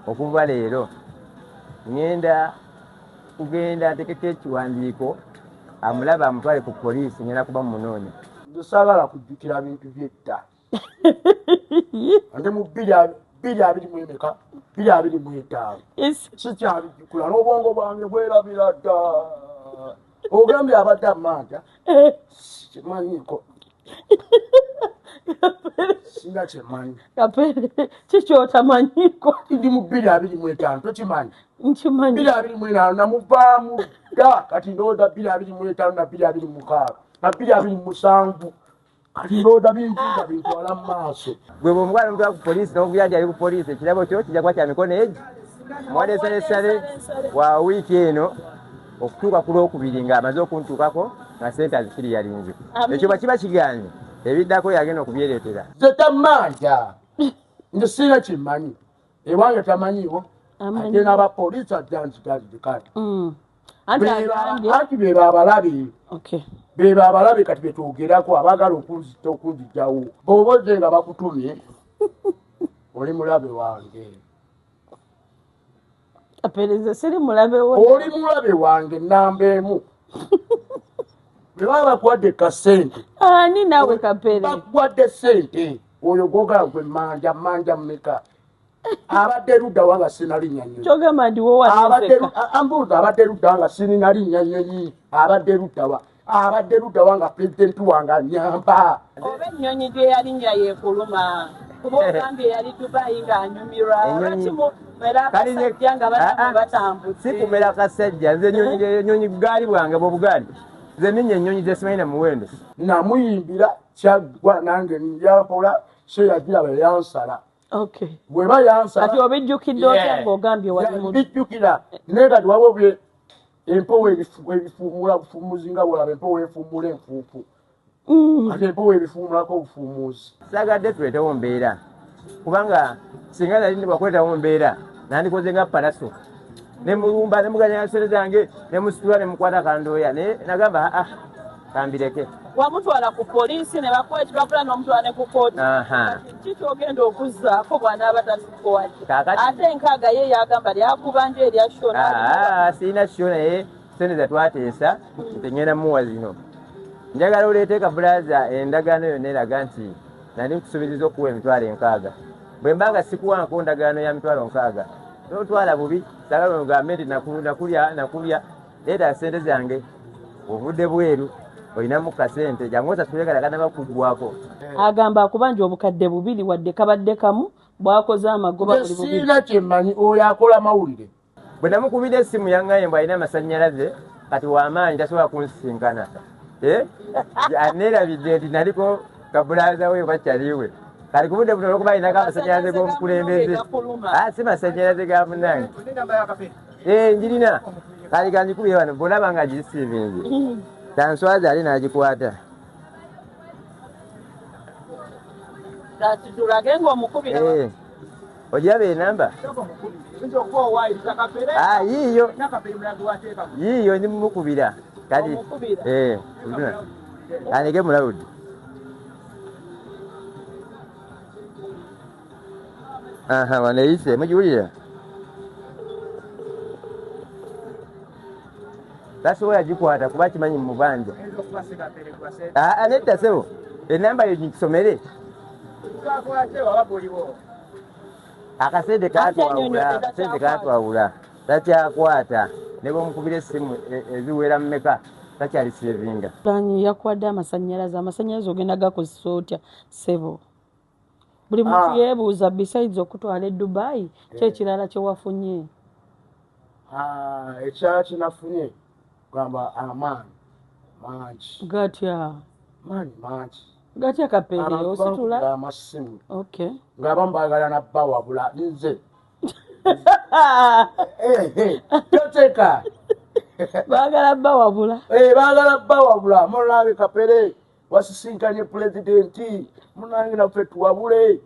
Okuva leero ŋŋenda kugenda ntekeko ekiwandiiko, amulaba amutwale ku poliisi, ŋŋenda kuba mumunoonya. Nze saagala kujjukira bintu byedda. Ate mu 2020 emeka, 2025. Sikyabijjukula, n'obwongo bwange bwerabira dda. Ogambye abadde amanja, kimanyiiko, singa kyemanyi. Kapere, kikyotamanyiko? Ndi mu 2025, tokimanyi? Nkimanyi. 2025 namuvaamu dda. Kati ndowooza 2025 na 2026 na 2027, kati ndowooza bintu nga bintwala mu maaso. Gwe bw'omutwala, omutwala ku poliisi n'ovuga nti ali ku poliisi, ekirabo kyo kijja kuba kya mikono egi. Muwadde salesale wa wiiki eno okutuuka ku Lwokubiri ng'amaze okuntuukako nga sente azikiriyalinze. Ekyo bwe kiba kiganye, ebiddako yagenda okubyereetera. Nze tammanja, nze sirina kyemmanyi, ewange tamanyiiwo. Amanyi. Ate n'abapoliisi ajja nzigazikati. Anti agambye Anti beba abalabe. Beba abalabe kati betwogerako, abaagala okunzita, okunzijjawo. Bw'oba ozze nga bakutumye, oli mulabe wange. Kapere, nze siri mulabe wo. Oli mulabe wange namba emu. Bwe baba bakuwadde kasente, Ani naawe, Kapere? Bakuwadde sente, oyo gwogala gwe manja manja mmeka? Abadde luddawa nga sinalinnya nnyonyi? Kyogamba ndi wowanzeka? Ambuuza, abadde luddawa nga sininalinnya nnyonyi? Abadde luddawa? Abadde luddawa nga pulezidenti wange anyamba? Oba ennyonyi gye yalinnya yeekuluma? Kuba ogambye yali Dubayi ng'anyumirwa. Ennyonyi- Lwaki mumera akasajja nga banammwe Ah, ah. batambudde? Si kumera kasajja. Nze ennyonyi bugaali bwange bwobugaali, nze ninnya ennyonyi zesimanyi na muwendo. Namuyimbira, kyaggwa, nange njakola seyagiraba yansala. Bweba yansala. Kati obijjukidde otya ng'ogambye wali mu Bijjukira, naye kati waliwo bye empewo ebifuumula bufuumuzi, nga bwolaba empewo efuumula enfuufu. Kati empewo ebifuumulako obufuumuzi. Saagadde tuleetewo mbeera, kubanga singa nali wakuleetawo mbeera, nandikoze nga Palaso, nemulumba, nemuganya sente zange, nemusitula, nemukwata kandooya, naye nagamba, aa, kambireke. Wamutwala ku poliisi ne bakuwa ekipapula, n'omutwala ne ku kooti. Aha. Kati ki kyogenda okuzzaako bw'anaaba tazikuwadde? Kaakati- Ate enkaaga ye yagamba lyakubanja erya show. Aa, sirina show, naye sente zetwateesa nti ngenda muwa zino. Njagala oleete kabulaza endagaano yonna eraga nti nali nkusuubiriza okuwa 60,000. Bwe mba nga sikuwanko ndagaano ya 60,000, totwala bubi. Sagala ogambe nti nakulya nakulya. Leeta sente zange, ovudde bweru, olinamu kasente, jangu osasule kala kanaba kuggwako. Agamba akubanja 2,000, wadde kabadde kamu bwakoze amagoba Nze buli bubiri. Siina kyemmanyi, oyo akola mawulire. Bwe namukubira essimu, yaŋŋambye mbu alina amasannyalaze kati wamaanyi, tasobola kunsisinkana. Eh? Aneerabidde nti naliko kabulaza we oba kyaliwe. Kati ku budde buno, olwokuba alinako amasannyalaze g'omukulembeze. Ah, si masannyalaze ga munange. Eh, njirina kali kanjikubye wano, bwolaba nga gisiivinze tanswaza, ali n'agikwata. Kati tulage ng'omukubira. Eh, ogiraba enamba? Ah, yiiyo yiiyo, ndi mumukubira kati. Omukubira? Eh, anege mu loud. Aha, wano eyise, mugiwulira? Tasobola gikwata kuba kimanyi mubanja. Aa, nedda sebo, enamba yo gikusomere. Akasente katwawula, akasente katwawula, takyakwata. Ne bwomukubira essimu eziwera mmeka, takyali sevinga. Lanyi yakuwadde amasannyalaze, amasannyalaze ogenda gakozesa otya, ssebo? Buli muntu Ah. yeebuuza, besides okutwala e Dubai, ki ekirala kye wafunye? Ah, ekirala kyenafunye, gamba amaanyi mangi. Gatya? Maanyi mangi. Gatya, Kapere? Abantu Ositula. bankubira amasimu ng'abamu baagala nabbawabula nze. Eh, eh, toteka. Baagala bawabula? Eh, baagala bbawabula. Munange Kapere, wasisinkanye pulezidenti, munange naffe tuwabule.